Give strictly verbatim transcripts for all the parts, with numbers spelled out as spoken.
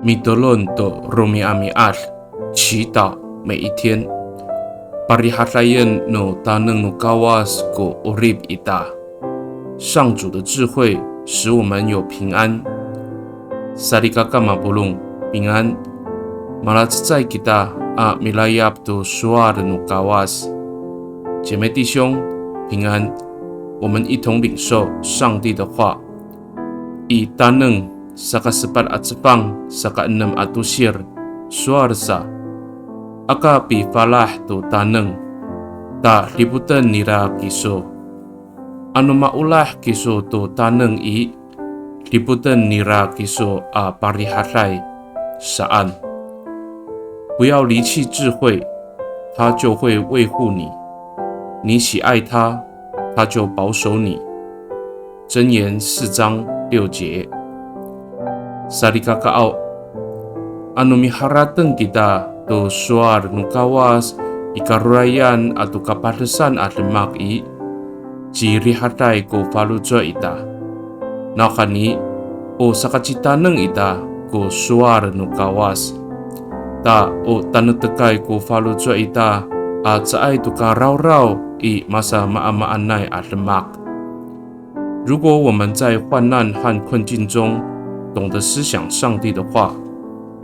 Mitolon to romi'ami'ad, 祈祷每一天。Parihadayen no taneng no Kawas ko 'orip ita. 上主的智慧使我们有平安。Salikaka mapolong, 平安。Malacecay kita a milayap to sowal no Kawas. 姐妹弟兄，平安。我们一同领受上帝的话。I Taneng saka sepat a cefang saka enem a tosir, sowal sa, aka pifalah to taneng, ta dipoten nira kiso. Ano maolah kiso to taneng i, dipoten nira kiso a parihaday saan. 不要离弃智慧，它就会维护你。你喜爱它，它就保守你。箴言四章六节。Salikakaaw, ano miharateng kita to sowal no Kawas i karorayan ato kapadesan a demak i, cirihaday ko faloco' ita. Nawhani, o sakacitaneng ita ko sowal no Kawas. Ta o tanektekay ko faloco' ita a caay to ka rawraw i masamaamaanay a demak. 如果我们在患难和困境中懂得思想上帝的话，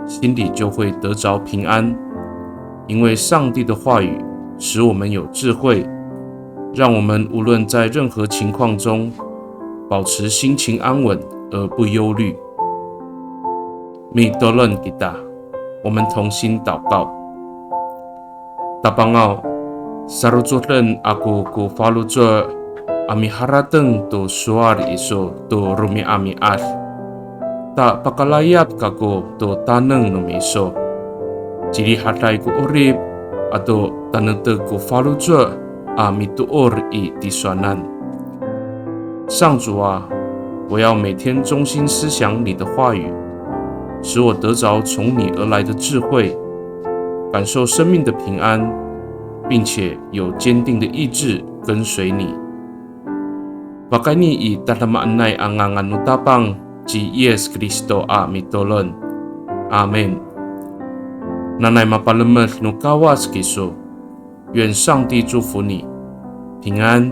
心里就会得着平安，因为上帝的话语使我们有智慧，让我们无论在任何情况中，保持心情安稳而不忧虑。Mitolon kita, 我们同心祷告。Tapangaw, sarocoden ako ko faloco' a miharateng to sowal iso to romi'ami'ad. Ta pakalayap kako to taneng no miso. Cirihaday ko 'orip ato tanektek ko faloco' a mitoor i tisowanan. 上主啊，我要每天忠心思想你的话语，使我得着从你而来的智慧，感受生命的平安，并且有坚定的意志跟随你。Pakayni i tadamaanay a ngangan no Tapang ci Yis Kristo a mitolon. Amin. Nanay mapalemed no Kawas kiso. 愿上帝祝福你，平安。